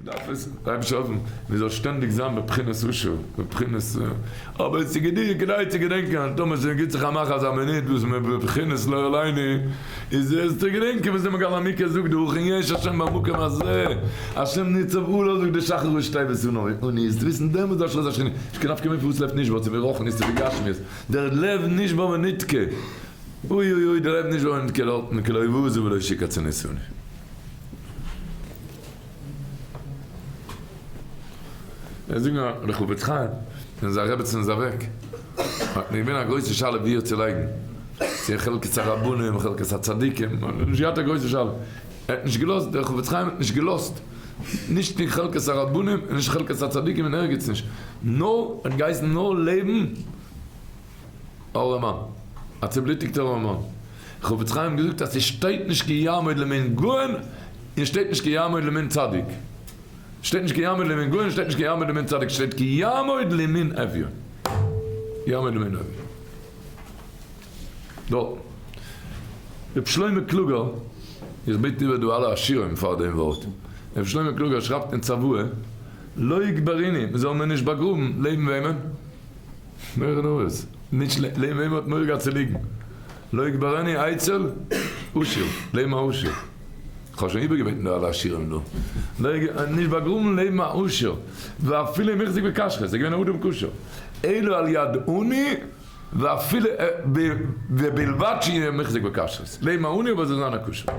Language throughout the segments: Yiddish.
מ'דארף עס, דער אייבערשטער זאל העלפן מען זאל שטענדיג זיין בבחינת אושר, בבחינת, אבער עס איז כדאי צו געדענקען אז טאמער ס'גיט זיך א מאך אזא מינוט וואס מען בבחינת לא עלינו, איז עס צו געדענקען וואס דער מגלה עמוקות זאגט דא, וכן יש השם במקום הזה, השם ניצב עליו זאגט דער שחר ראשי תיבות און איז צו וויסן דעמאלטס דאס השראת השכינה, נישט קיין נפקא מינה פארוואס לב נשבר צו ברוחניות צו בגשמיות, דער לב נשבר ונדכה, אוי אוי אוי דער לב נשבר ונדכה דארטן כלא יבוזו ולא שיקצו ניסוני. זיי זאגן אז דער חפץ חיים ווען זיין רעבעצין איז אוועק האט מען געווען א גרויסע שאלה ווי איר צו לייגן, צו אין חלקת הרבנים חלקת הצדיקים, האט נישט געהאט א גרויסע שאלה, ער האט נישט געלאזט, דער חפץ חיים האט נישט געלאזט, נישט אין חלקת הרבנים און נישט חלקת הצדיקים און ערגעץ נישט, נאר ער האט געהייסן נאר לעבן. ארעמאן, א צעבלוטיגטער ארעמאן. חפץ חיים געזאגט אז ס'שטייט נישט כי יעמוד לימין גאון און שטייט נישט כי יעמוד לימין צדיק. שטייט נישט כי יעמוד לימין גאון שטייט נישט כי יעמוד לימין צדיק שטייט כי יעמוד לימין אביון. יעמוד לימין אביון. דארטן. ר' שלמה קלוגער, איך בעט איבער דא אלע עשירים פאר דעם ווארט. ר' שלמה קלוגער שרייבט אין צוואה, לא יקברוני, מ'זאל מיר נישט באגראבן לעבן וועמען? מורא נוראות, נישט לעבן וועם האט מורא געהאט צו ליגן, לא יקברני אצל עשיר, לעבן א עשיר, כ'האב שוין איבערגעבעטן די אלע עשירים דא, נישט באגראבן לעבן א עשיר, ואפילו אם החזיק בכשרות, ער איז געווען א אדם כשר, אלא על יד עני, ואפילו ובלבד שיהיה מחזיק בכשרות, לעבן א עני אבער זאל זיין א כשר.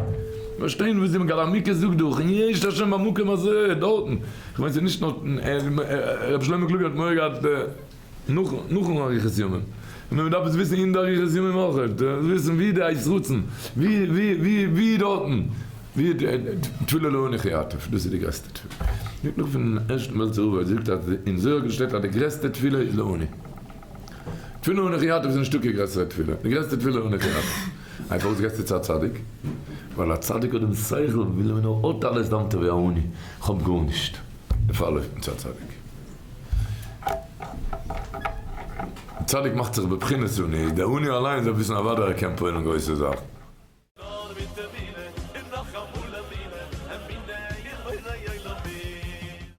פארשטיין וואס די מגלה עמוקות זאגט דא, און יש השם במקום הזה, דארטן, כ'מיין ס'איז נישט נאר רבי שלמה קלוגער האט מורא געהאט נאכן אריכות ימים, נאר מ'דארף עס וויסן אין די אריכות ימים אויך, וויסן ווי די עת רצון, ווי ווי ווי ווי דארטן, ווי תפילה לעני יעטוף, דאס איז די גרעסטע תפילה. זאגט נאך פון ערשטן בעלזער רב, ער זאגט אז אין זוהר הקדוש שטייט אז די גרעסטע תפילה איז לעני. תפילה לעני יעטוף איז נישטא קיין גרעסערע תפילה, די גרעסטע תפילה לעני יעטוף. איי פארוואס גייסטו צו א צדיק? ווייל א צדיק האט דעם שכל, וויל ער נאר האט אלעס דאוונט ער ווי א עני, כ'האב גארנישט, דערפאר לויפט מען צו א צדיק. א צדיק מאכט זיך בבחינת עני, דער עני אליין זאל וויסן אוודאי ער קען פועל'ן גרויסע זאכן.